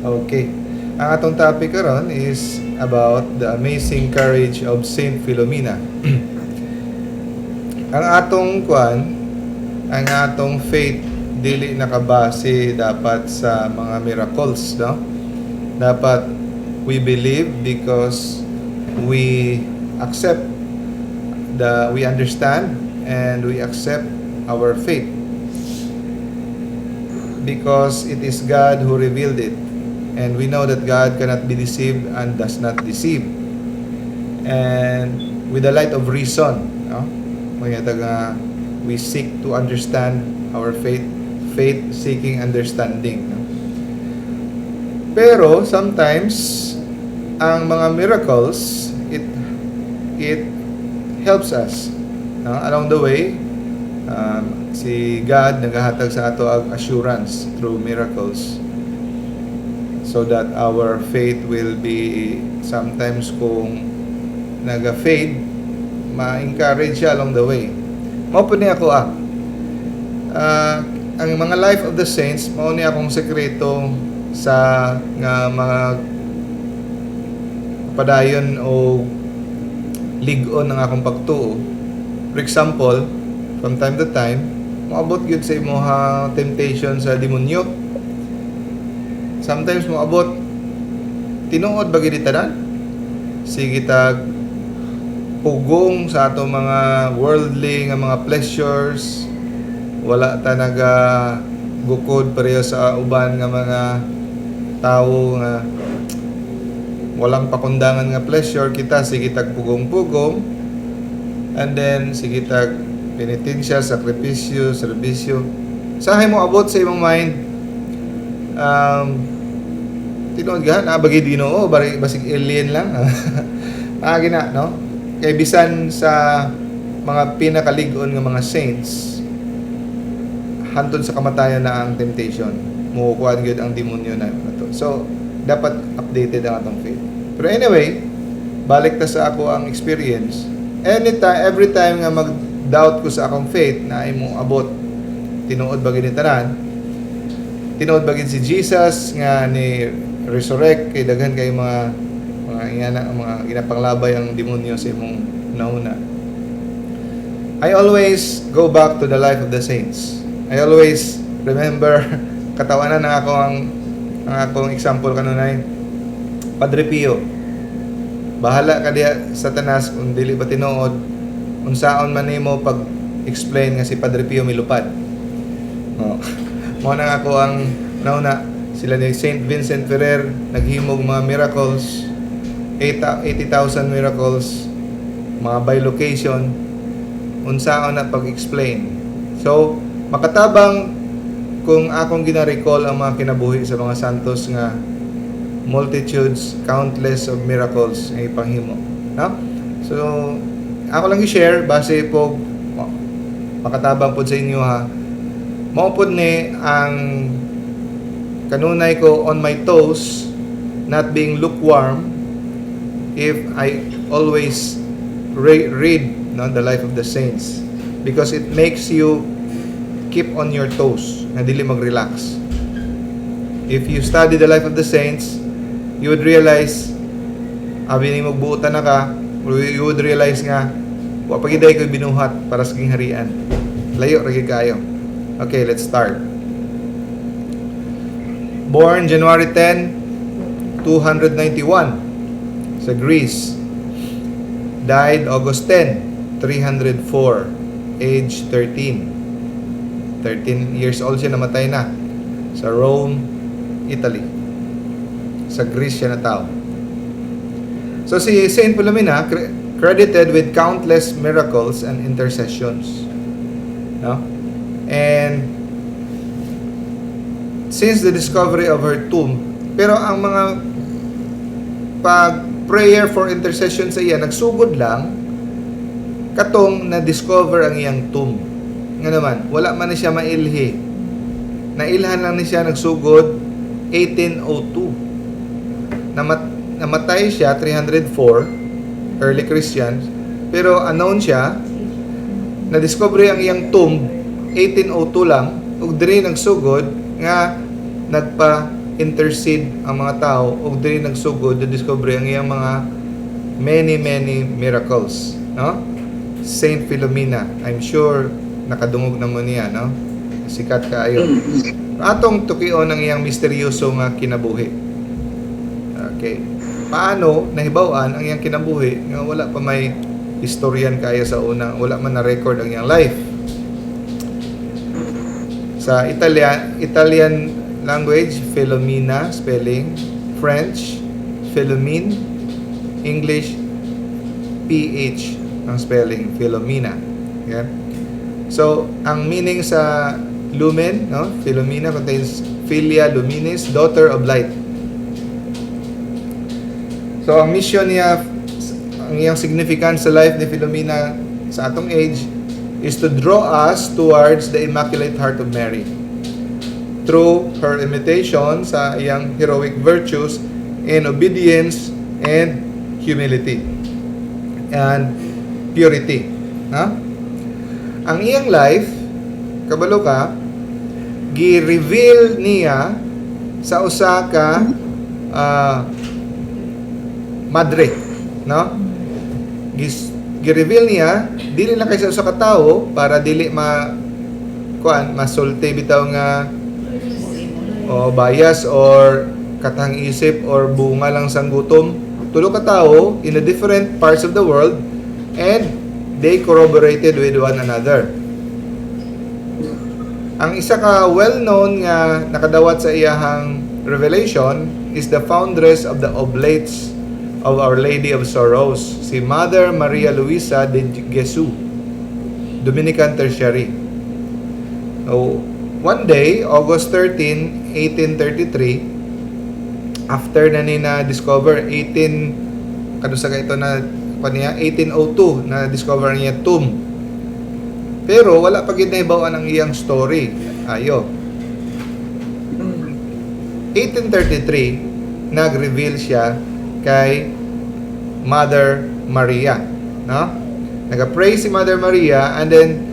Okay. Ang atong topic karon is about the amazing courage of Saint Philomena. Ang atong kwan, ang atong faith dili nakabase dapat sa mga miracles, no? Dapat we believe because we accept the we understand and we accept our faith because it is God who revealed it. And we know that God cannot be deceived and does not deceive. And with the light of reason, no? Mga nga we seek to understand our faith, faith seeking understanding. No? Pero sometimes ang mga miracles, it helps us, no? Along the way, si God nagahatag sa ato ang assurance through miracles so that our faith will be, sometimes kung naga-fade, ma-encourage siya along the way. Mao po ni ako ang mga life of the saints, mao ni akong sekreto sa nga mga padayon o lig-on ng akong pagtuo. For example, from time to time, moabot gyud sa imuha temptation sa demonyo. Sometimes moabot, tinuod ba gid tanan? Sige tag pugong sa ato mga worldly nga mga pleasures, wala ta naga gukod pareho sa uban nga mga tawo nga walang pakundangan nga pleasure. Kita sige tag pugong-pugong and then sige tag penitensya, sakripisyo, serbisyo. Sahay mo abot sa imong mind, tinuod ga na bagi Ginoo, bari basig alien lang. Ah, gina, no? Kay bisan sa mga pinakalig-on nga mga saints, hantod sa kamatayan na ang temptation. Mukukuan gyud ang demonyo na to. So, dapat updated ang atong faith. Pero anyway, balik ta sa ako ang experience. Anytime, every time nga mag-doubt ko sa akong faith na ay mo abot, tinuod ba gini tanan? Tinuod ba gid si Jesus nga ni resurrect? Kay daghan kay mga ingana, ang mga ginapanglabay ang demonyo sa imong nauna. I always go back to the life of the saints. I always remember, katawanan na ako ang akong example kanunay, Padre Pio. Bahala ka diha, Satanas, kung dili ba tinuod, unsaon man nimo pag explain nga si Padre Pio milupad. Oh. Mao na ako ang nauna, sila ni Saint Vincent Ferrer naghimog mga miracles, 80,000 miracles, mga by location, unsaon na pag-explain? So makatabang kung akong gina-recall ang mga kinabuhi sa mga santos nga multitudes, countless of miracles nga ipanghimo, no? So ako lang i-share base po makatabang pod sa inyo ha. Mao pod ni ang kanunay ko on my toes, not being lukewarm, if I always read, no, the life of the saints, because it makes you keep on your toes nga dili mag-relax. If you study the life of the saints, you would realize abi ni magbuotan na ka, you would realize nga wa pa gid ko'y binuhat para sa gingharian. Layo ra gyud kayo. Okay, let's start. Born January 10, 291 sa Greece. Died August 10, 304, age 13. 13 years old siya, namatay na sa Rome, Italy. Sa Greece siya natao. So si Saint Philomena credited with countless miracles and intercessions. No? And since the discovery of her tomb, pero ang mga pag prayer for intercession sa iya nagsugod lang katong na-discover ang iyang tomb. Nga naman, wala man na siya mailhi. Nailhan lang ni siya nagsugod 1802. Namatay siya 304, early Christians, pero unknown siya, na-discover ang iyang tomb 1802 lang, ug diri nagsugod nga nagpa nag-intercede ang mga tao ug diri nagsugod na discover ang iyang mga many, many miracles, no? Saint Philomena, I'm sure nakadungog na mo niya, no? Sikat kaayo. Atong tukion ang iyang misteryoso nga kinabuhi. Okay, paano nahibaw-an ang iyang kinabuhi nga wala pa may historian kaya sa una, wala man na record ang iyang life? Sa Italian language, Philomena spelling, French, Philomene, English, PH ang spelling, Philomena. Okay? So, ang meaning sa lumen, no? Philomena contains filia luminis, daughter of light. So, ang mission niya, ang iyang significance sa life ni Philomena sa atong age is to draw us towards the Immaculate Heart of Mary through her imitation sa iyang heroic virtues in obedience and humility and purity. Ha? Ang iyang life, kabalo ka, gi-reveal niya sa usa ka madre, no? Gi-reveal niya dili lang kay sa usa ka tawo para dili ma kuan, masulti bitaw nga o bias or katang isip or bunga lang sang gutom. Tulo ka tawo in the different parts of the world, and they corroborated with one another. Ang isa ka well-known nga nakadawat sa iyahang revelation is the foundress of the Oblates of Our Lady of Sorrows, si Mother Maria Luisa de Gesu, Dominican Tertiary. So, one day, August 13, 1833, after na ni na-discover, 18, kano sa ito na, kaniya, 1802, na discover niya tomb. Pero wala pa gid nahibaw-an ang iyang story. Ayo. 1833, nag-reveal siya kay Mother Maria, no? Naga-pray si Mother Maria and then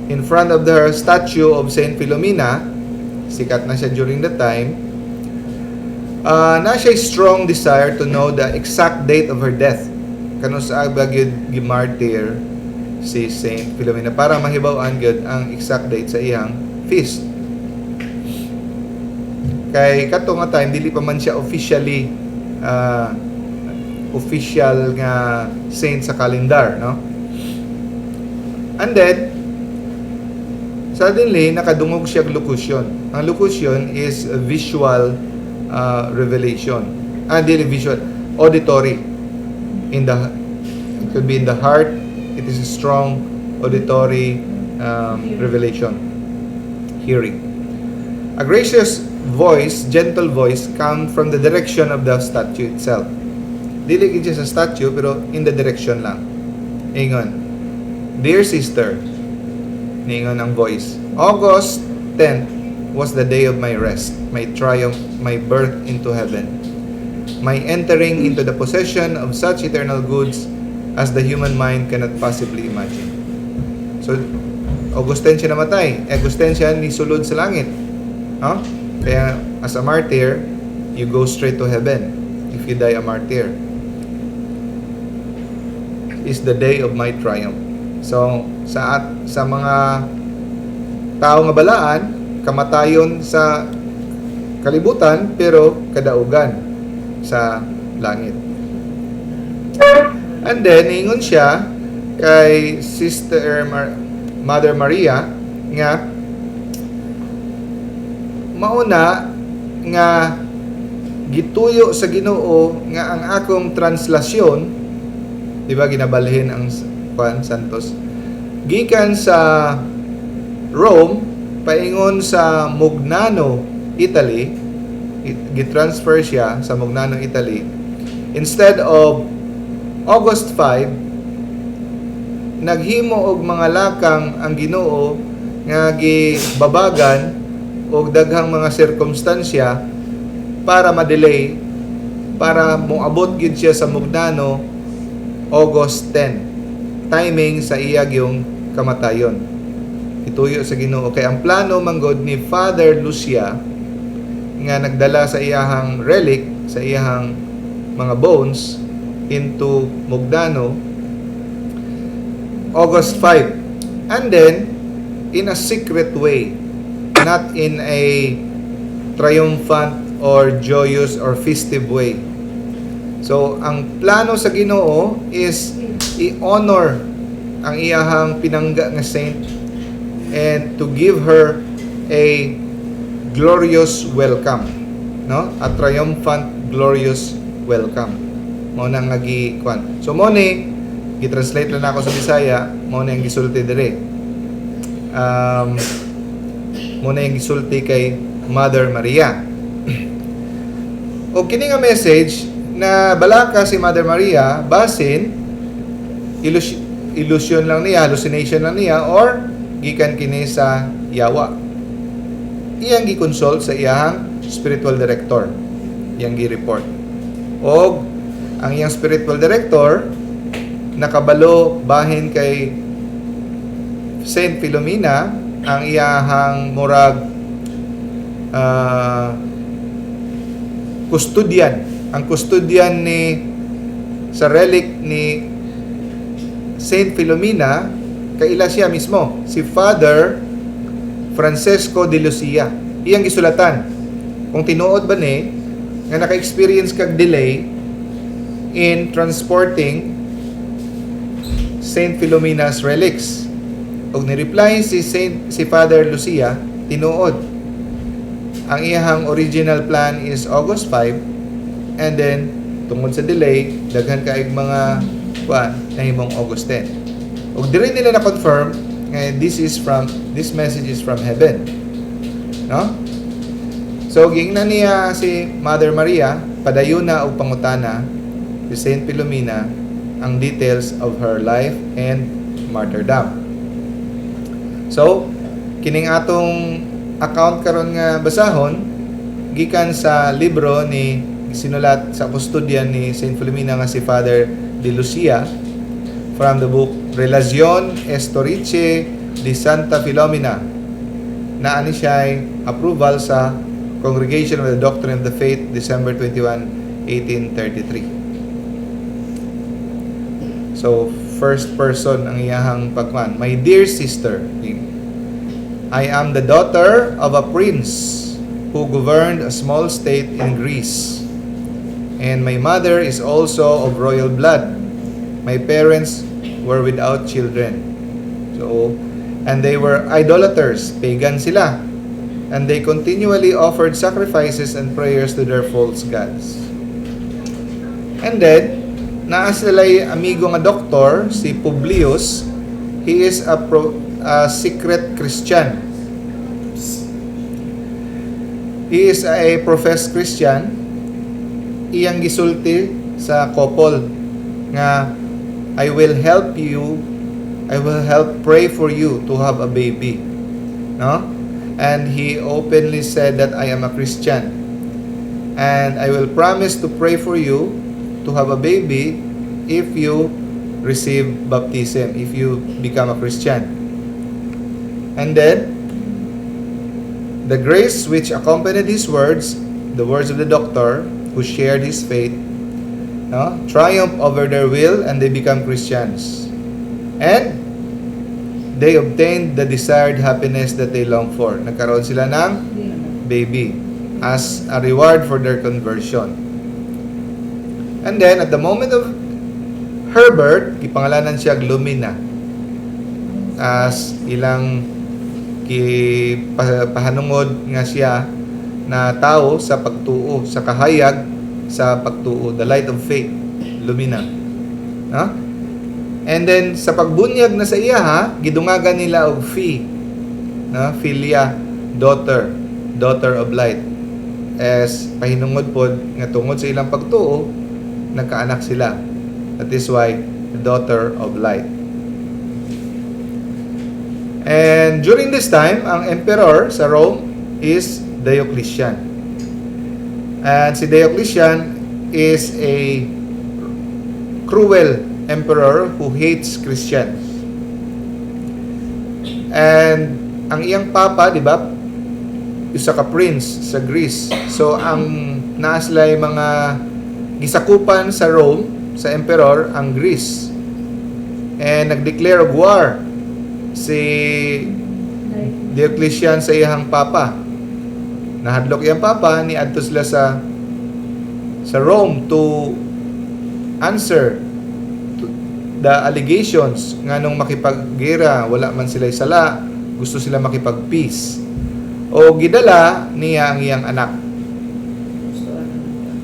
in front of the statue of Saint Philomena, sikat na siya during the time, na siya strong desire to know the exact date of her death. Kano sa ba gyud gimartyr si Saint Philomena para mahibaw-an gyud ang exact date sa iyang feast. Kay kato nga time, dili pa man siya officially official nga saint sa calendar, no? And then suddenly nakadungog siya og locution. Ang locution is a visual revelation. Ah, dili visual, auditory. In the it could be in the heart. It is a strong auditory revelation. Hearing. A gracious voice, gentle voice, come from the direction of the statue itself. Dili gid siya sa statue, pero in the direction lang. Ingon, "Dear sister," ningon ang voice, "August 10th was the day of my rest, my triumph, my birth into heaven, my entering into the possession of such eternal goods as the human mind cannot possibly imagine." So, August 10 siya namatay. August 10 siya nisulod sa langit. No? Kaya, as a martyr, you go straight to heaven if you die a martyr. "Is the day of my triumph." So, sa mga tao nga balaan, kamatayon sa kalibutan pero kadaugan sa langit. And then ingon siya kay Sister Mother Maria nga mauna nga gituyo sa Ginoo nga ang akong translasyon, di ba ginabalhin ang Juan Santos gikan sa Rome paingon sa Mugnano, Italy, gitransfer siya sa Mugnano, Italy instead of August 5, naghimo og mga lakang ang Ginoo nga gibabagan og daghang mga sirkumstansya para ma-delay, para moabot gid siya sa Mugnano August 10, timing sa iya yung kamatayon. Ituyo sa Ginoo kay ang plano manggod ni Father Lucia nga nga nagdala sa iyahang relic, sa iyahang mga bones into Mugnano August 5. And then in a secret way, not in a triumphant or joyous or festive way. So, ang plano sa Ginoo is i-honor ang iyahang pinangga nga saint and to give her a glorious welcome, no? A triumphant, glorious welcome. Mao na nga gi kwan. So mo ni gi-translate lang nako sa Bisaya, mao na ang gisulti dire. Mao na yung gisulti kay Mother Maria. O kini nga message na balaka si Mother Maria, basin illusion lang niya, hallucination lang niya, or gikan kini sa yawa. Iyang gi-consult sa iyang spiritual director. Iyang gi-report. Og ang iyang spiritual director nakabalo bahin kay Saint Philomena, ang iyahang murag custodian, ang custodian ni sa relic ni Saint Philomena, kaila siya mismo, si Father Francesco de Lucia. Iyang gisulatan kung tinuod ba ni nga naka-experience kag delay in transporting Saint Philomena's relics. Ug ni-reply si Father Lucia, tinuod. Ang iyahang original plan is August 5 and then tungod sa delay, daghan kaayg mga kuan, nahimong August 10. Ug diri nila na confirm nga this message is from heaven. No? So giingnan niya si Mother Maria, padayon na og pangutana si Saint Philomena ang details of her life and martyrdom. So, kining atong account karon nga basahon gikan sa libro ni sinulat sa custodian ni Saint Philomena nga si Father de Lucia from the book Relazioni Storiche di Santa Filomena na ani siya approval sa Congregation of the Doctrine of the Faith, December 21, 1833. So, first person ang iyahang pagkuan. "My dear sister, I am the daughter of a prince who governed a small state in Greece. And my mother is also of royal blood. My parents were without children." So, and they were idolaters, pagan sila. "And they continually offered sacrifices and prayers to their false gods." And then, naa sila'y amigo nga doktor, si Publius. He is a secret Christian. He is a professed Christian. Iyang gisulti sa couple nga, "I will help you, I will help pray for you to have a baby." No? And he openly said that I am a Christian. And I will promise to pray for you to have a baby if you receive baptism, if you become a Christian. And then, the grace which accompanied his words, the words of the doctor who shared his faith, no, triumphed over their will and they become Christians. And they obtained the desired happiness that they long for. Nagkaroon sila ng baby as a reward for their conversion. And then, at the moment of her birth, gipangalanan siya Lumina as ilang pahanungod nga siya na tao sa pagtuo, sa kahayag sa pagtuo, the light of faith, Lumina. No? And then sa pagbunyag na sa iya ha, gidungagan nila og Fi, no? Filia, daughter, daughter of light. As pahinungod pod nga tungod sa ilang pagtuo, nagkaanak sila. That is why the daughter of light. And during this time, ang emperor sa Rome is Diocletian. And si Diocletian is a cruel emperor who hates Christians. And ang iyang papa, di ba? Usa ka prince sa Greece. So ang naa sila'y mga gisakupan sa Rome, sa emperor ang Greece. And nag-declare of war si Diocletian sa iyang papa. Nahadlok iyang papa, ni adto sila sa Rome to answer to the allegations nganong makipaggera, wala man sila sala, gusto sila makipag-peace. O gidala niya ang iyang anak.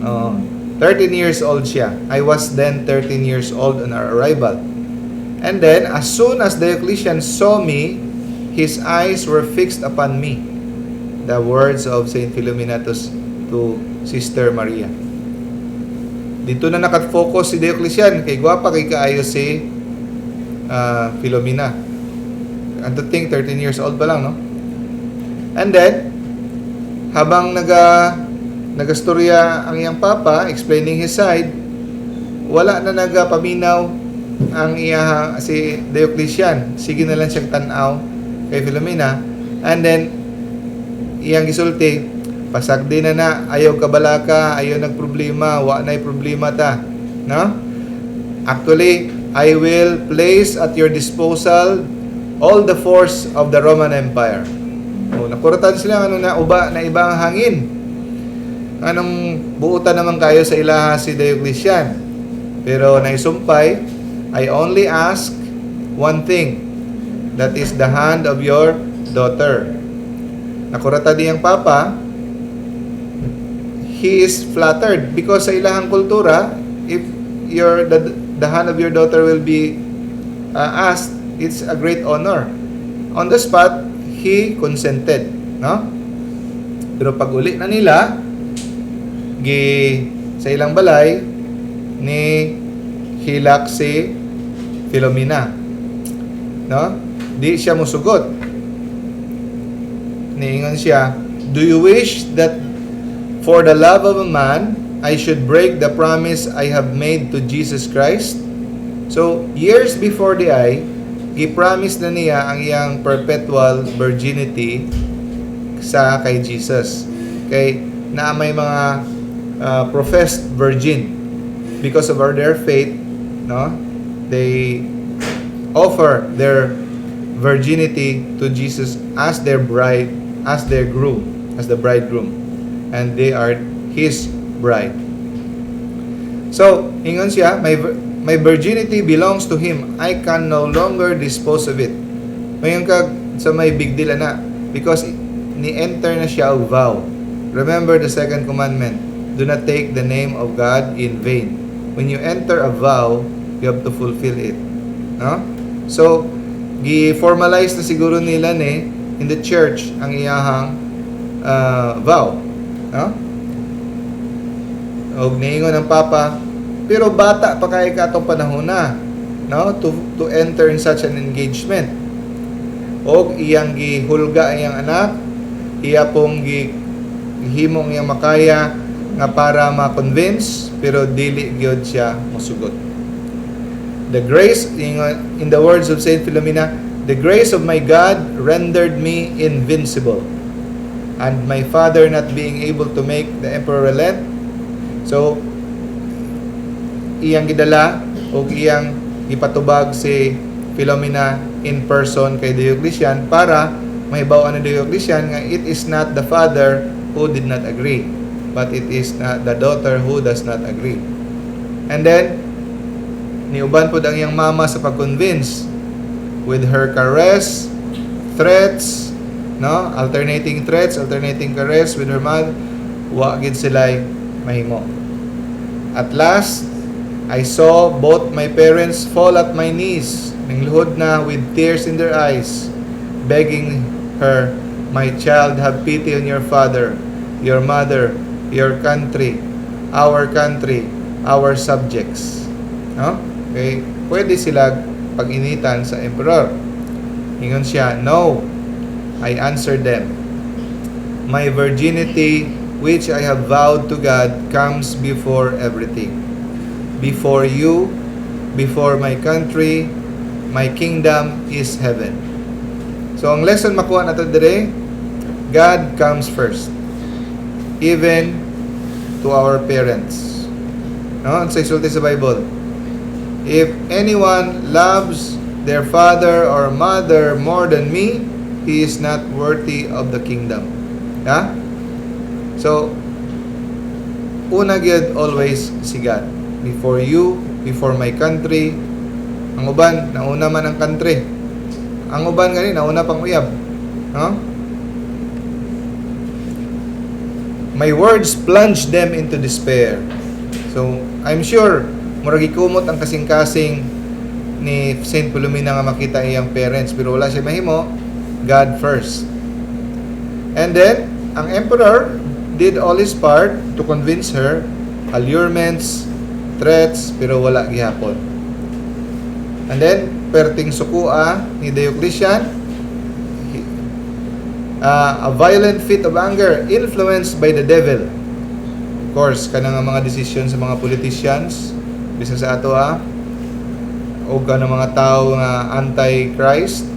Oh, 13 years old siya. I was then 13 years old on our arrival. And then, as soon as Diocletian saw me, his eyes were fixed upon me. The words of Saint Philomena to Sister Maria. Dito na nakafocus si Diocletian kay gwapa kay kaayo si Philomena. And to think, 13 years old pa lang, no? And then, habang nagastorya ang iyang papa, explaining his side, wala na nagapaminaw ang iya si Diocletian. Sige na lang siyang tanaw kay Philomena. And then, iyang gisulti, "Pasagdi na na, ayaw kabalaka, ayaw nagproblema, wa na'y problema ta." No? "Actually, I will place at your disposal all the force of the Roman Empire." O, nakuratan sila ano na uba na iba ang hangin. Anong buutan naman kayo sa ilaha si Diocletian. Pero naisumpay, "I only ask one thing, that is the hand of your daughter." Nakurata diyang papa, he is flattered because sa ilahang kultura, if the hand of your daughter will be asked, it's a great honor. On the spot, he consented, no? Pero pag uli na nila, gi sa ilang balay ni hilak si Philomena. No? Di siya musugot. Niingon siya, "Do you wish that for the love of a man, I should break the promise I have made to Jesus Christ?" So, years before the ay, gi-promise na niya ang iyang perpetual virginity sa kay Jesus. Kay na may mga professed virgin because of their faith, no? They offer their virginity to Jesus as their bride, as their groom, as the bridegroom. And they are his bride. So, ingon siya, "My virginity belongs to him. I can no longer dispose of it." Mayon kag sa may big deal ana because ni-enter na siya og vow. Remember the second commandment, do not take the name of God in vain. When you enter a vow, you have to fulfill it. No? So, gi-formalize na siguro nila ni in the church ang iyahang vow. No? Og niingon ang papa, pero bata pa kay ka atong panahon na, no, to enter in such an engagement. Og iyang gihulga ang iyang anak, iya pong gihimong iyang makaya nga para ma-convince, pero dili gyud siya mosugot. The grace, in the words of Saint Philomena, "The grace of my God rendered me invincible. And my father not being able to make the emperor relent," so iyang gidala o iyang gipatubag si Philomena in person kay Diocletian para mahibaw-an ni Diocletian nga it is not the father who did not agree, but it is not the daughter who does not agree. And then niuban pod ang iyang mama sa pag-convince with her caress, threats, no? Alternating threats, alternating caress with her mother, wa gid sila mahimo. At last, I saw both my parents fall at my knees, nangluhod na with tears in their eyes, begging her, "My child, have pity on your father, your mother, your country, our country, our subjects." No? Okay? Pwede sila pag-initan sa emperor. Ingon siya, "No, I answered them. My virginity, which I have vowed to God, comes before everything. Before you, before my country, my kingdom is heaven." So, ang lesson makuha nato dire, God comes first, even to our parents. No? Ang sa sulti sa Bible, "If anyone loves their father or mother more than me, he is not worthy of the kingdom." Ha? So, una gyud always si God. Before you, before my country. Ang uban, nauna man ang country. Ang uban gani, nauna pang uyab. No? My words plunged them into despair. So, I'm sure, murag gikumot ang kasing-kasing ni Saint Philomena nga makita iyang parents, pero wala siya mahimo. God first. And then, ang emperor did all his part to convince her, allurements, threats, pero wala gihapon. And then, perting sukua ni Diocletian, a violent fit of anger influenced by the devil. Of course, kanang mga desisyon sa mga politicians, bisan sa ato ah, o kanang mga tao nga anti-Christ,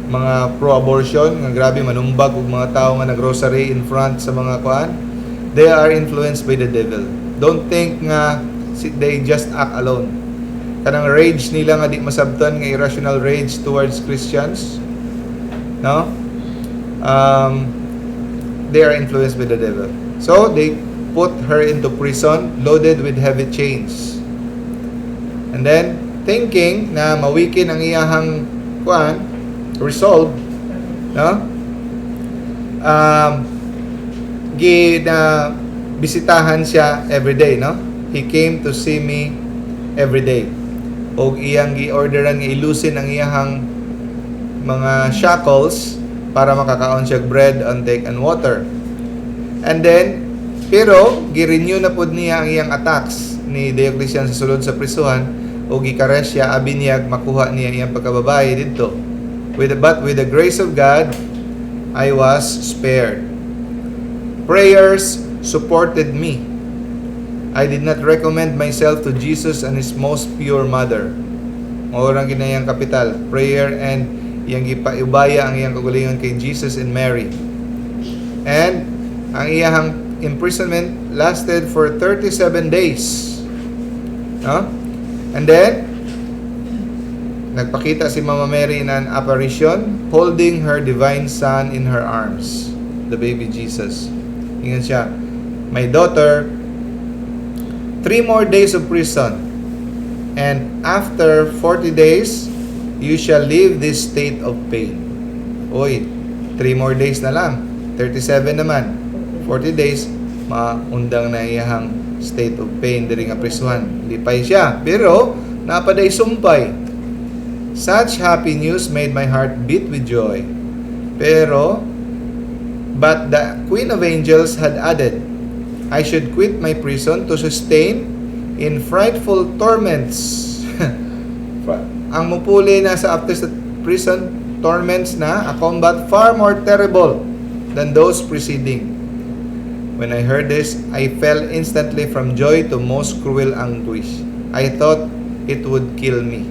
mga pro-abortion, nga grabe manumbag og mga tao nga nagrosary in front sa mga kuan, they are influenced by the devil. Don't think nga they just act alone. Kanang rage nila nga di masabtan, nga irrational rage towards Christians, no? They are influenced by the devil. So they put her into prison loaded with heavy chains. And then, thinking na mawikin ang iyahang kuan, resolve, no? Gi na bisitahan siya every day, no? He came to see me every day. Og iyang gi-orderan nga ilusin ang iyahang mga shackles para makakaon siya bread and take and water. And then, pero gi-renew na pud niya ang iyang attacks ni Diocletian sa sulod sa prisuhan o gikares siya abi niya makuha niya iyang pagkababae didto. But with the grace of God, I was spared. Prayers supported me. I did not recommend myself to Jesus and His most pure mother. Mao rang ginayang kapital, prayer and iyang gipaubaya ang iyang kaugalingon kay Jesus and Mary. And ang iyang imprisonment lasted for 37 days. No? And then, nagpakita si Mama Mary in an apparition, holding her divine son in her arms, the baby Jesus. Ingon siya, "My daughter, 3 more days of prison, and after 40 days, you shall leave this state of pain." Uy, 3 more days na lang. 37 naman. 40 days, maundang na iyahang state of pain diri nga prisuhan. Lipay siya. Pero, napaday sumpay. Such happy news made my heart beat with joy. Pero, but the Queen of Angels had added, I should quit my prison to sustain in frightful torments. Ang mupuli na sa after sa prison, torments na, a combat far more terrible than those preceding. When I heard this, I fell instantly from joy to most cruel anguish. I thought it would kill me.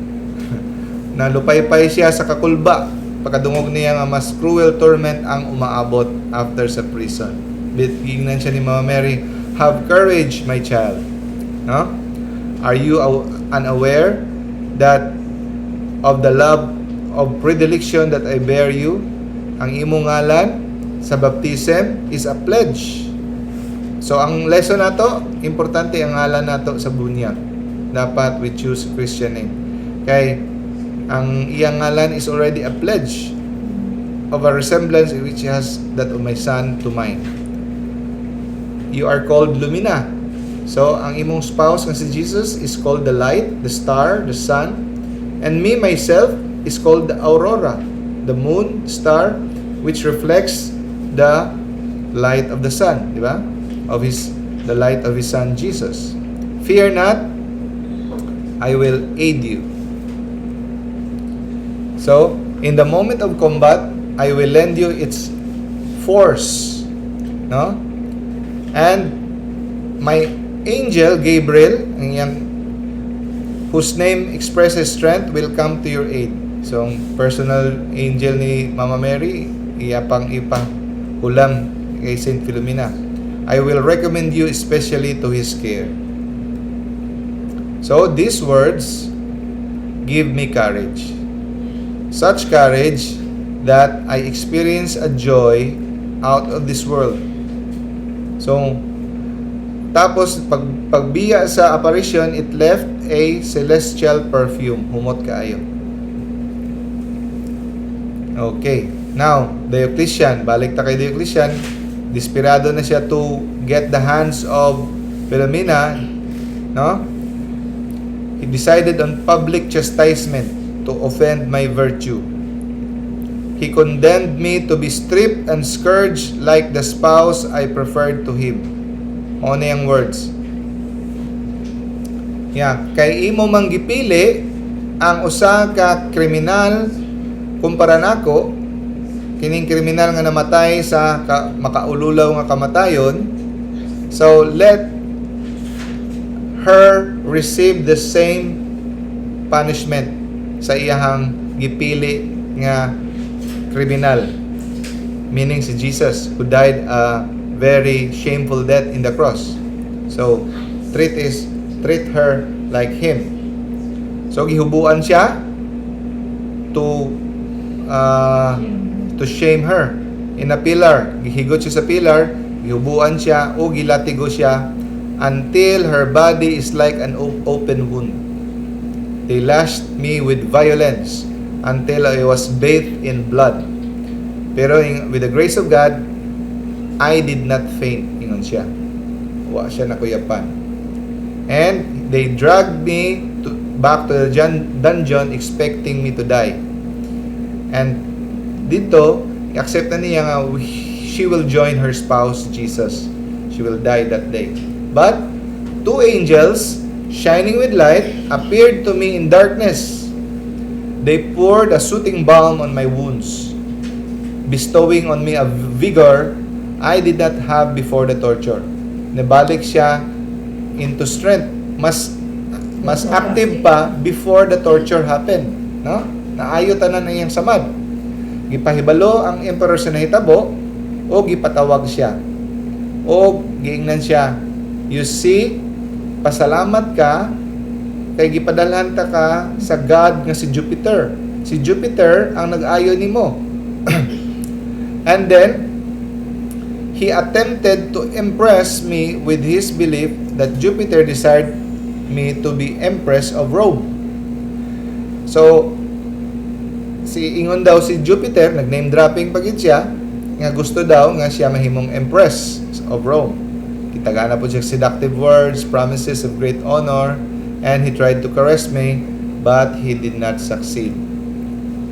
Nalupaypay siya sa kakulba pagkadungog niya nga mas cruel torment ang umaabot after sa prison. Gingnan siya ni Mama Mary, "Have courage, my child." No? "Are you unaware that of the love of predilection that I bear you? Ang imong ngalan sa baptism is a pledge." So ang lesson nato, importante ang ngalan nato sa bunyag. Dapat we choose Christian name. Kay ang iyang ngalan is already a pledge of a resemblance which has that of my son to mine. You are called Lumina. So, ang imong spouse nga si Jesus is called the light, the star, the sun. And me, myself, is called the aurora, the moon, star, which reflects the light of the sun, di ba? The light of his son Jesus. Fear not, I will aid you. So, in the moment of combat, I will lend you its force. No? And my angel Gabriel, ang iyang whose name expresses strength, will come to your aid. So, ang personal angel ni Mama Mary, iya pang ipa Hulam kay Saint Philomena. "I will recommend you especially to his care." So these words give me courage. Such courage that I experience a joy out of this world. So, tapos pag pagbiya sa apparition, it left a celestial perfume. Humot kaayo. Okay. Now, Diocletian, balik ta kay Diocletian, desperado na siya to get the hands of Philomena, no? He decided on public chastisement to offend my virtue. He condemned me to be stripped and scourged like the spouse I preferred to him. Mao na yung words. Yeah, kay imo mang gipili ang usa ka kriminal kumpara nako, kining kriminal nga namatay sa makaululaw nga kamatayon, so let her receive the same punishment sa iyahang gipili nga kriminal, meaning si Jesus, who died a very shameful death in the cross. So treat her like him. So gihubuan siya to shame her in a pillar. Gihigot siya sa pillar, gihubuan siya o gilatigo siya until her body is like an open wound. They lashed me with violence until I was bathed in blood. Pero with the grace of God, I did not faint, ingon siya. Wa siya nakuyapan. And they dragged me back to the dungeon, expecting me to die. And dito, accept na niya nga she will join her spouse, Jesus. She will die that day. But two angels, shining with light, appeared to me in darkness. They poured a soothing balm on my wounds, bestowing on me a vigor I did not have before the torture. Nabalik siya into strength. Mas active pa before the torture happened, no? Naayo tanan ang iyang samad. Gipahibalo ang emperor sa nahitabo o gipatawag siya. O giingnan siya, "You see, pasalamat ka kay gipadalhan ta ka sa god nga si Jupiter. Si Jupiter ang nag-ayo nimo." And then he attempted to impress me with his belief that Jupiter desired me to be empress of Rome. So, si ingon daw si Jupiter, nag-name dropping pagid siya, nga gusto daw nga siya mahimong empress of Rome. Gitagaan na pod siya seductive words, promises of great honor, and he tried to caress me, but he did not succeed.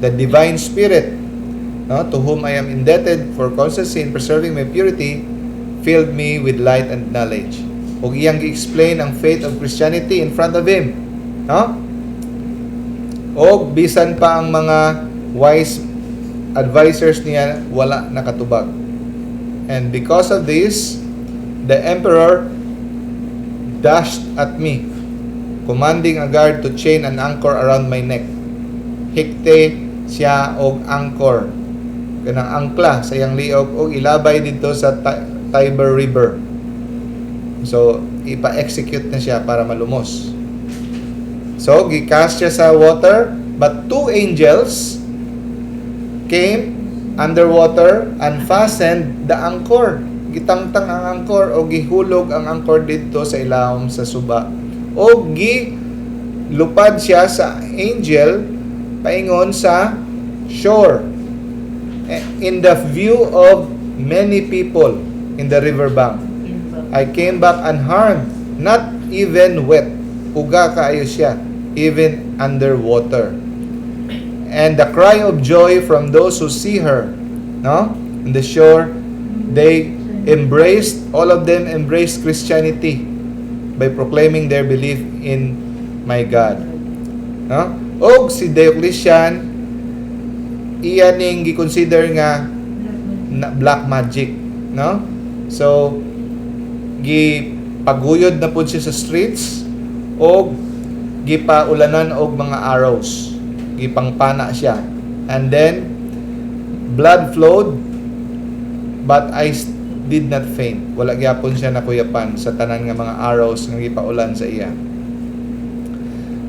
The divine spirit, no, to whom I am indebted for constancy in preserving my purity, filled me with light and knowledge. Ug iyang gi-explain ang faith of Christianity in front of him. No? Og bisan pa ang mga wise advisors niya, wala nakatubag. And because of this, the emperor dashed at me, commanding a guard to chain an anchor around my neck. Hikte siya og anchor, kanang angkla sa iyang liog, og ilabay didto sa Tiber River. So, ipa-execute na siya para malumos. So, gi-cast siya sa water, but two angels came underwater and fastened the anchor. Gitangtang ang anchor o gihulog ang anchor didto sa ilawom sa suba. O gilupad siya sa angel paingon sa shore, in the view of many people in the riverbank. I came back unharmed, not even wet. Uga kaayo siya, even underwater. And the cry of joy from those who see her, no? In the shore, they embraced, all of them embraced Christianity by proclaiming their belief in my God. No? Og si Diocletian, iya ning gi-consider nga na black magic, no? So gipaguyod na pud siya sa streets og gipaulanan og mga arrows. Gipangpana siya. And then blood flowed But I did not faint. Wala gyapon siya nakuyapan sa tanan nga mga arrows nga gipaulan sa iya.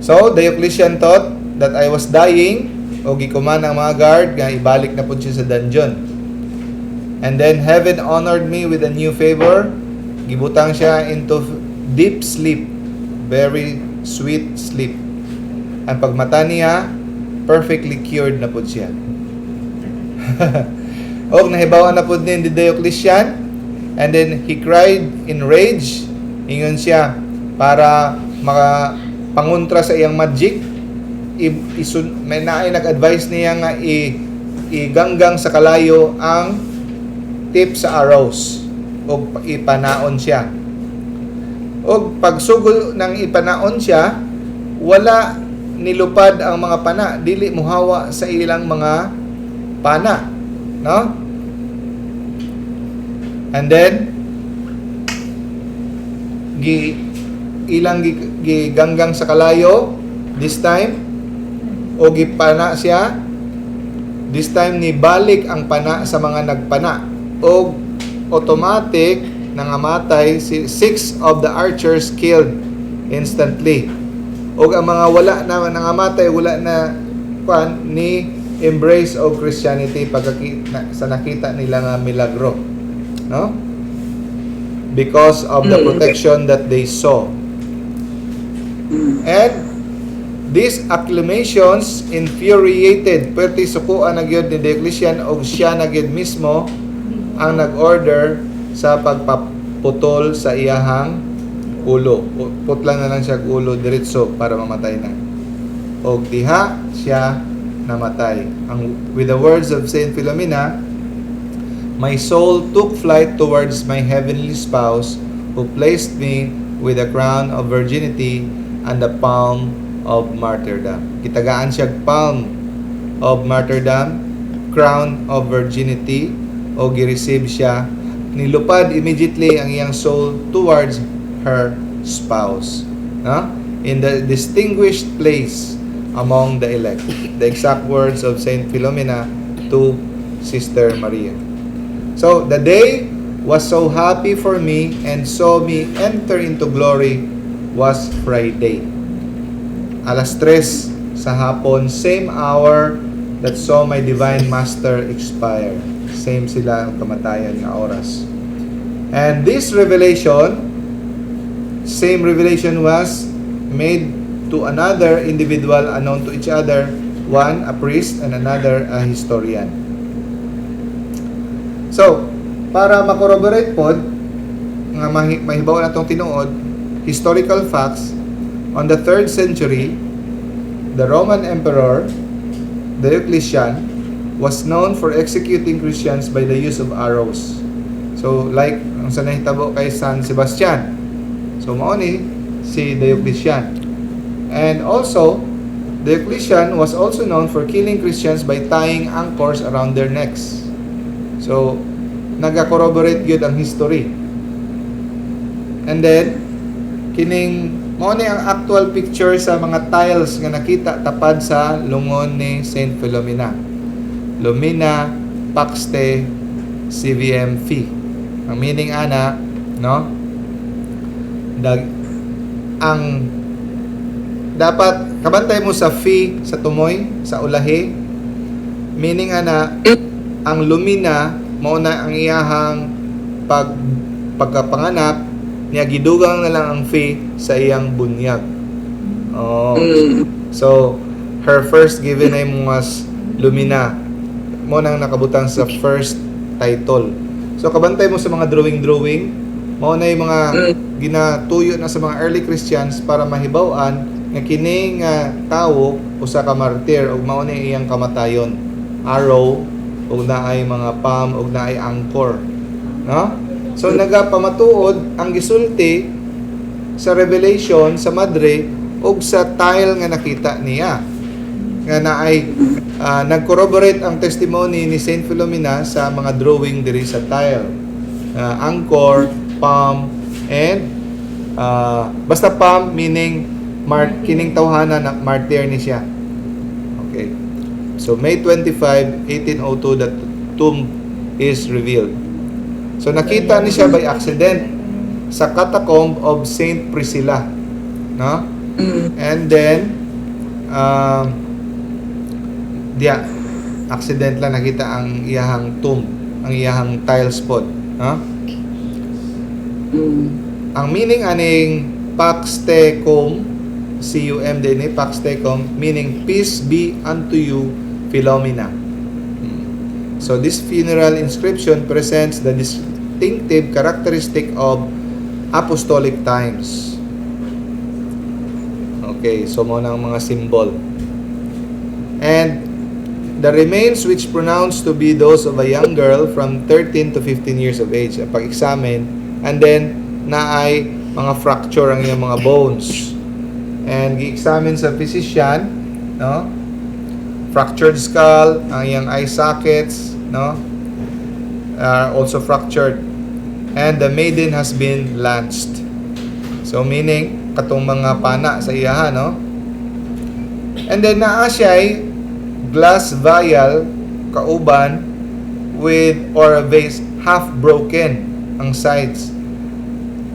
So, Diocletian thought that I was dying o gi-command ang mga guard nga ibalik na pud siya sa dungeon. And then heaven honored me with a new favor. Gibutang siya into deep sleep, very sweet sleep. Ang pagmata niya, perfectly cured na pud siya. Og nahibaw-an na pud ni Diocletian, and then he cried in rage. Ingon siya para maka pangontra sa iyang magic, may naay nag-advise niya nga i iganggang sa kalayo ang tip sa arrows og ipanaon siya. Og pagsugod ng ipanaon siya, wala nilupad ang mga pana, dili muhawa sa ilang mga pana, no? And then gi ilang giganggang sa kalayo this time o gipana siya this time, ni balik ang pana sa mga nagpana og automatic nangamatay si six of the archers, killed instantly. Og ang mga wala na nangamatay, wala na kwan, ni embrace og Christianity pagkakita sa nakita nila nga milagro, no, because of the protection that they saw. And these acclamations infuriated, perti sukuan na gyud ni Diocletian og siya na gyud mismo ang nag-order sa pagpaputol sa iyahang ulo. Putlan na lang siya og ulo diretso para mamatay na. Og diha siya namatay. Ang with the words of Saint Philomena, "My soul took flight towards my heavenly spouse, who placed me with the crown of virginity and the palm of martyrdom." Gitagaan siya palm of martyrdom, crown of virginity, o gi-receive siya, nilupad immediately ang iyang soul towards her spouse. No? In the distinguished place among the elect. The exact words of Saint Philomena to Sister Maria. So, the day was so happy for me and saw me enter into glory was Friday. Alas 3 sa hapon, same hour that saw my divine master expire. Same sila ang kamatayan nga oras. And this revelation, same revelation was made to another individual unknown to each other, one a priest and another a historian. So, para ma-corroborate pod nga mahibaw na tong tinuod, historical facts, on the 3rd century, the Roman Emperor Diocletian was known for executing Christians by the use of arrows. So, like ang sa nahitabo kay San Sebastian. So, mao ni si Diocletian. And also, Diocletian was also known for killing Christians by tying anchors around their necks. So, naga-corroborate gyud ang history. And then, kining mao ni ang actual picture sa mga tiles nga nakita tapad sa lungon ni Saint Philomena. Lumina Pax Te CVM Fi. Ang meaning ana, no? Ang dapat kabantay mo sa fi sa tumoy, sa ulahi. Meaning ana, ang Lumina mao na ang iyahang pagkapanganap niya, gidugang na lang ang fi sa iyang bunyag. Oh. So, her first given name was Lumina. Mao nang nakabutang sa first title. So, kabantay mo sa mga drawing-drawing, mao na yung mga ginatuyo na sa mga early Christians para mahibaw-an nga kini nga tawo usa ka martyr ug mao ni iyang kamatayon. Arrow ug naay mga palm ug naay anchor. No? So nagapamatuod ang gisulti sa revelation sa madre ug sa tile nga nakita niya nga naay nag-corroborate ang testimony ni Saint Philomena sa mga drawing diri sa tile. Anchor, palm, and basta palm meaning kining tawhana na martyr ni siya. Okay. So May 25, 1802, the tomb is revealed. So nakita ni siya by accident sa catacomb of Saint Priscilla, no? And then diya accident lang nakita ang iyahang tomb, ang iyahang tiles pod, no? Ang meaning aning Pax Te Cum, C-U-M din eh, Pax Te Cum, meaning "Peace be unto you, Philomena." So this funeral inscription presents the distinctive characteristic of apostolic times. Okay, so mao na ang mga symbol. And the remains, which pronounced to be those of a young girl from 13 to 15 years of age, ang pag-examine, and then naay mga fracture ang iyang mga bones. And gi-examine sa physician, no? Fractured skull, ang iyang eye sockets, no? Are also fractured. And the maiden has been lanced. So meaning katong mga pana sa iyaha, no? And then naa siya'y glass vial kauban with or a vase half broken ang sides,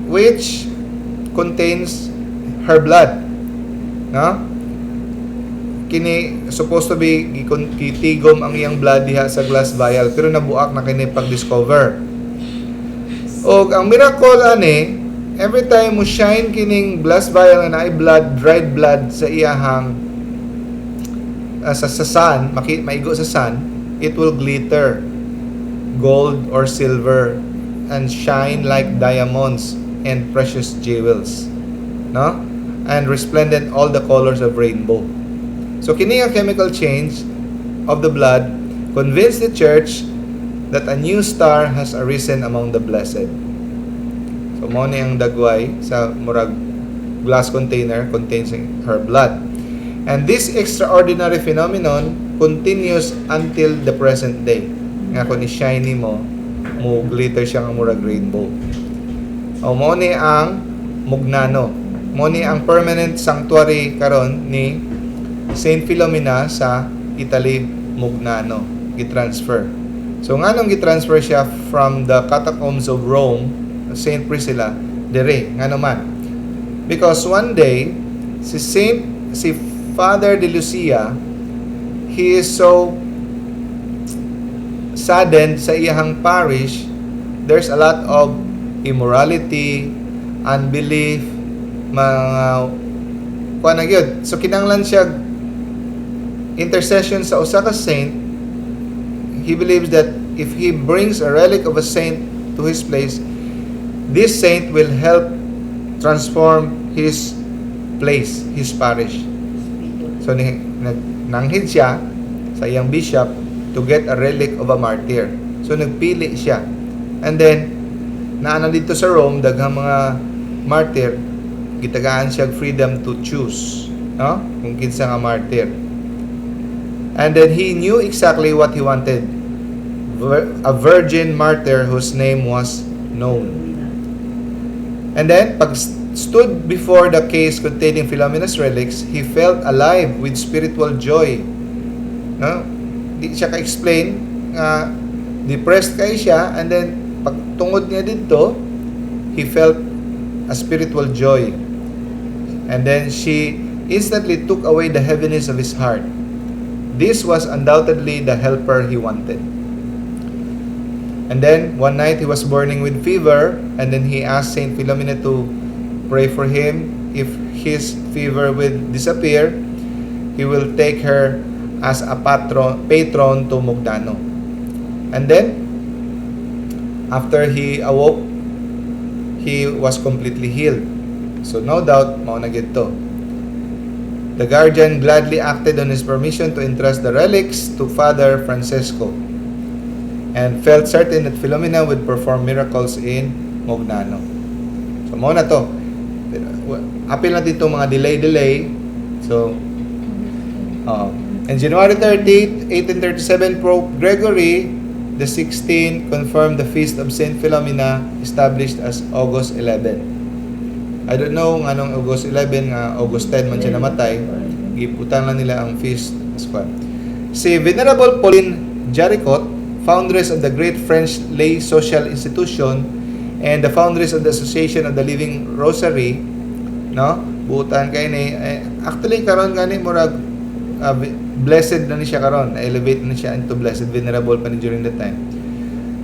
which contains her blood, no? Kini supposed to be gitigom ang iyang blood diha sa glass vial, pero nabuak na kini pag-discover. Og ang miracle ani, every time mo shine kining glass vial nga naay blood, dried blood sa iyahang sa sun, maigo sa sun, it will glitter gold or silver and shine like diamonds and precious jewels, no? And resplendent all the colors of rainbow. So kini nga chemical change of the blood convinced the church that a new star has arisen among the blessed. So mao ni ang dagway sa murag glass container contains her blood. And this extraordinary phenomenon continues until the present day. Nga kung i-shine mo, mo glitter siya nga murag rainbow. O mao ni ang Mugnano. Mao ni ang permanent sanctuary karon ni Saint Philomena sa Italy, Mugnano, gi-transfer. So nganong gi-transfer siya from the catacombs of Rome, Saint Priscilla, dire, ngano man? Because one day si Father de Lucia, he is so saddened sa iyahang parish, there's a lot of immorality, unbelief, mga kuan na gyud. So kinahanglan siya intercession sa usa ka saint. He believes that if he brings a relic of a saint to his place, this saint will help transform his place, his parish. So nanghid siya sa iyang bishop to get a relic of a martyr. So nagpili siya. And then naa na dito sa Rome daghang mga martyr, gitagaan siya freedom to choose, no? Kung kinsa nga martyr. And then he knew exactly what he wanted. A virgin martyr whose name was known. And then, pag stood before the case containing Philomena's relics, he felt alive with spiritual joy. No? Di siya ka-explain nga depressed kay siya, and then pag tungod niya didto, he felt a spiritual joy. And then she instantly took away the heaviness of his heart. This was undoubtedly the helper he wanted. And then one night he was burning with fever, and then he asked Saint Philomena to pray for him. If his fever will disappear, he will take her as a patron to Mugnano. And then, after he awoke, he was completely healed. So no doubt, mao na gyud to. The guardian gladly acted on his permission to entrust the relics to Father Francesco and felt certain that Philomena would perform miracles in Mugnano. So mao na to. Pero, apil na dito mga delay-delay. So, in January 30, 1837, Pope Gregory the 16th confirmed the feast of Saint Philomena, established as August 11. I don't know nganong August 11 nga August 10 man siya namatay. Gibutang lang nila ang feast as kwan. Si Venerable Pauline Jaricot, foundress of the great French lay social institution and the foundress of the Association of the Living Rosary, no? Buutan kay ni eh, actually karon gani murag blessed na ni siya karon, na-elevate na siya into blessed, venerable pa ni during that time.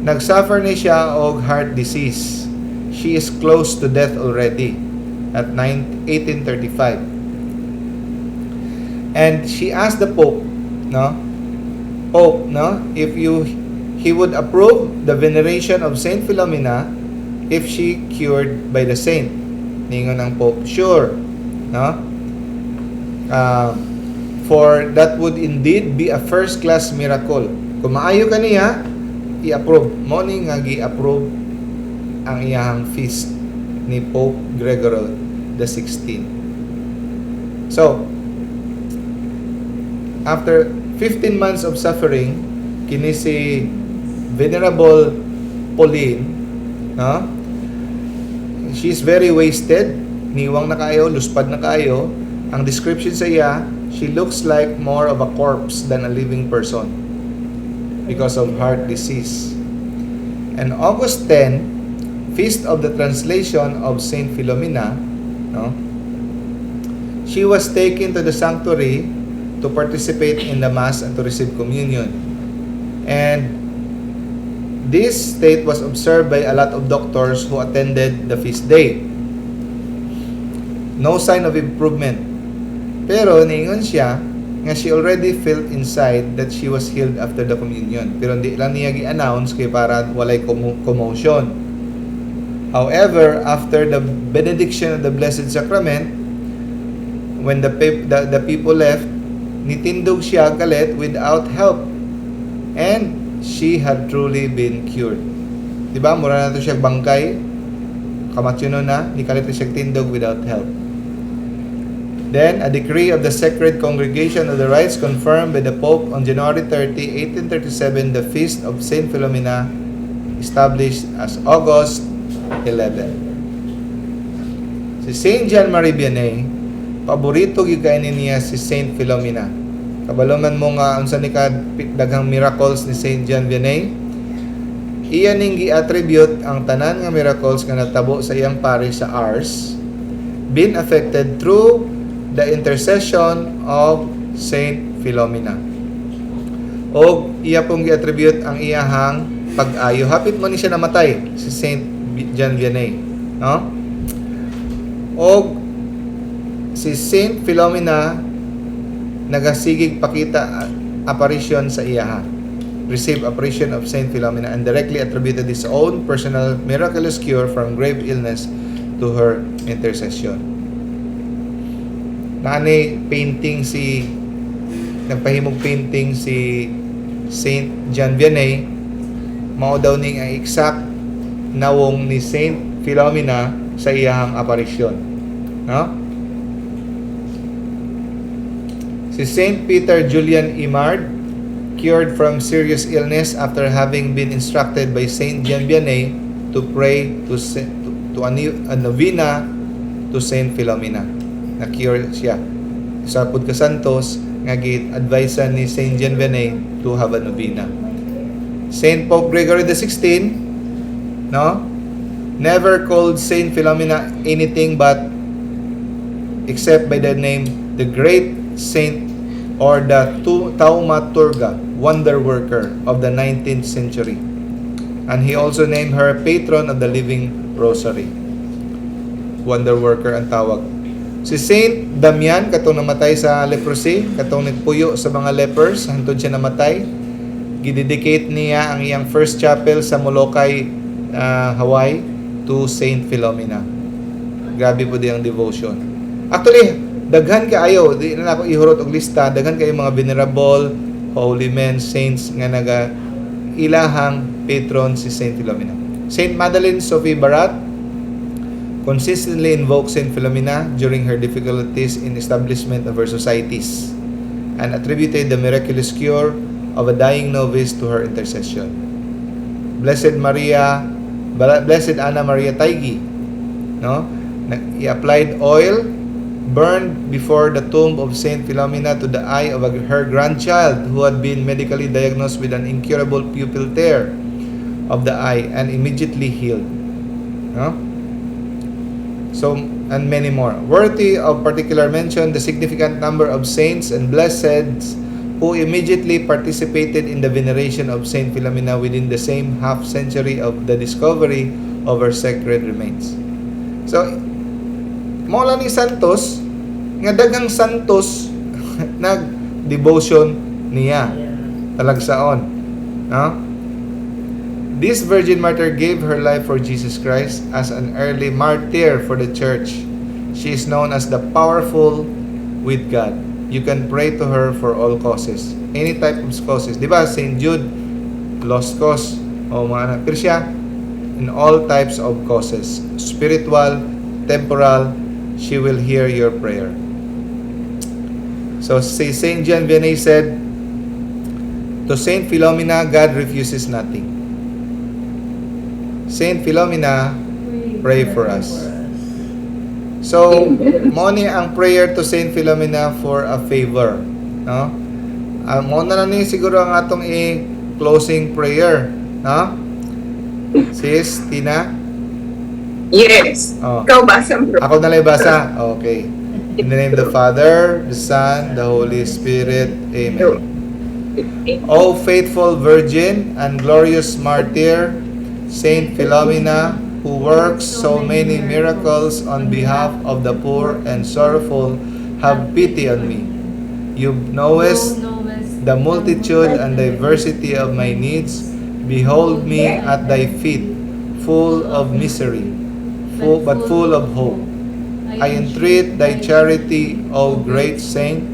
Nagsuffer ni siya og heart disease. She is close to death already at 9, 1835. And she asked the Pope, no? Pope, no? If you he would approve the veneration of Saint Philomena if she cured by the saint. Ningon ang Pope, "Sure," no? For that would indeed be a first class miracle. Kung maayo ka niya, i-approve. Mo ni nga gi-approve ang iyahang feast ni Pope Gregory the 16. So, after 15 months of suffering, kini si Venerable Pauline, no? She's very wasted, niwang na kayo, luspad na kayo. Ang description sa iya, she looks like more of a corpse than a living person because of heart disease. And August 10, Feast of the Translation of Saint Philomena, no? She was taken to the sanctuary to participate in the Mass and to receive communion. And this state was observed by a lot of doctors who attended the feast day. No sign of improvement. Pero niingon siya nga she already felt inside that she was healed after the communion. Pero hindi lang niya gi-announce kay para walay commotion. However, after the benediction of the Blessed Sacrament, when the people left, nitindog siya kalit without help. And she had truly been cured. Di ba? Mura na to siya bangkay. Kamatyonon na, ni kalit na siya tindog without help. Then, a decree of the Sacred Congregation of the Rites confirmed by the Pope on January 30, 1837, the Feast of Saint Philomena, established as August 11. Si Saint Jean Marie Vianney, paborito gyud kay niya si Saint Philomena. Kabalo man mo nga unsa ni ka daghang miracles ni Saint John Vianney. Iya ning gi-attribute ang tanan nga miracles nga natabo sa iyang parish sa Ars been affected through the intercession of Saint Philomena. Og iya pong gi-attribute ang iyahang pag-ayo. Hapit mo ni siya namatay si Saint John Vianney, no? Og si Saint Philomena nagasigig pakita apparition sa iyaha. Received apparition of Saint Philomena and directly attributed his own personal miraculous cure from grave illness to her intercession. Naani painting si nagpahimog painting si Saint John Vianney, mao daw ning ang exact nawong ni Saint Philomena sa iyahang aparisyon. No? Si Saint Peter Julian Eymard cured from serious illness after having been instructed by Saint John Vianney to pray to a novena to Saint Philomena. Na-cure siya. Sa pud ka santos nga gi-advise ni Saint John Vianney to have a novena. Saint Pope Gregory XVI, no? Never called Saint Philomena anything but except by the name the Great Saint or the Thaumaturga, wonder worker of the 19th century. And he also named her patron of the Living Rosary. Wonder worker ang tawag. Si Saint Damian, katong namatay sa leprosy, katong nagpuyo sa mga lepers, hantod siya namatay. Gidedicate niya ang iyang first chapel sa Molokai, Hawaii, to Saint Philomena. Grabe po di ang devotion. Actually, daghan kaayo, di na ako ihurot og lista, daghan kayo mga venerable, holy men, saints nga naga ilahang patron si Saint Philomena. Saint Madeline Sophie Barat consistently invoked Saint Philomena during her difficulties in establishment of her societies and attributed the miraculous cure of a dying novice to her intercession. Blessed Anna Maria Taigi, no? I-applied oil Burned before the tomb of Saint Philomena to the eye of her grandchild who had been medically diagnosed with an incurable pupil tear of the eye and immediately healed. No? So, and many more. Worthy of particular mention, the significant number of saints and blesseds who immediately participated in the veneration of Saint Philomena within the same half century of the discovery of her sacred remains. So, mao lang ni Santos, nga daghang Santos nag-devotion niya talagsaon. No? This virgin martyr gave her life for Jesus Christ as an early martyr for the church. She is known as the powerful with God. You can pray to her for all causes. Any type of causes. Di ba, St. Jude, lost cause. O mga anak. Pero siya, in all types of causes. Spiritual, temporal, she will hear your prayer. So, si St. John Vianney said, "To Saint Philomena, God refuses nothing." Saint Philomena, pray for us. So, Amen. Mo ni ang prayer to Saint Philomena for a favor, no? Mo na lang ni siguro ang atong i-closing prayer, no? Sis Tina? Yes. Oh. Ikaw basa, bro. Ako na lang basa. Okay. In the name of the Father, the Son, the Holy Spirit. Amen. O faithful Virgin and glorious martyr, Saint Philomena, who works so many miracles on behalf of the poor and sorrowful, have pity on me. You knowest the multitude and diversity of my needs. Behold me at thy feet, full of misery, but full of hope. I entreat thy charity, O great saint.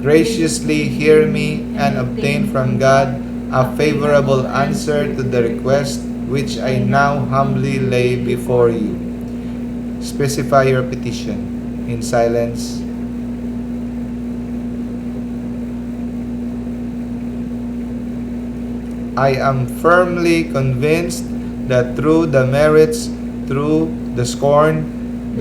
Graciously hear me and obtain from God a favorable answer to the request which I now humbly lay before you. Specify your petition in silence. I am firmly convinced that through the merits, through the scorn,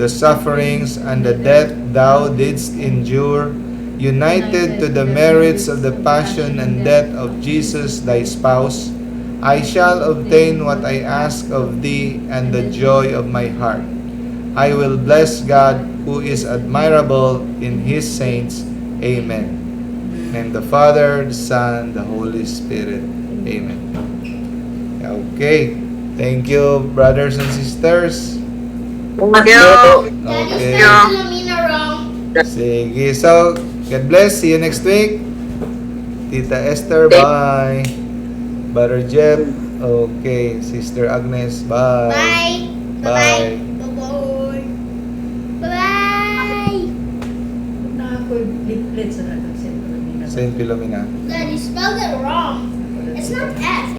the sufferings, and the death thou didst endure, united to the merits of the passion and death of Jesus thy spouse, I shall obtain what I ask of thee and the joy of my heart. I will bless God, who is admirable in his saints. Amen. In the name of the Father, the Son, the Holy Spirit. Amen. Okay. Thank you, brothers and sisters. Thank you. Daddy, Okay. spell Philomena wrong. Sige. So, God bless. See you next week. Tita Esther, bye. Brother Jeff, okay. Sister Agnes, bye. Bye. Bye. Bye-bye. Bye-bye. Bye. Na ako leaflet sa katong Saint Philomena. Saint Philomena. Daddy spelled it wrong. It's not F.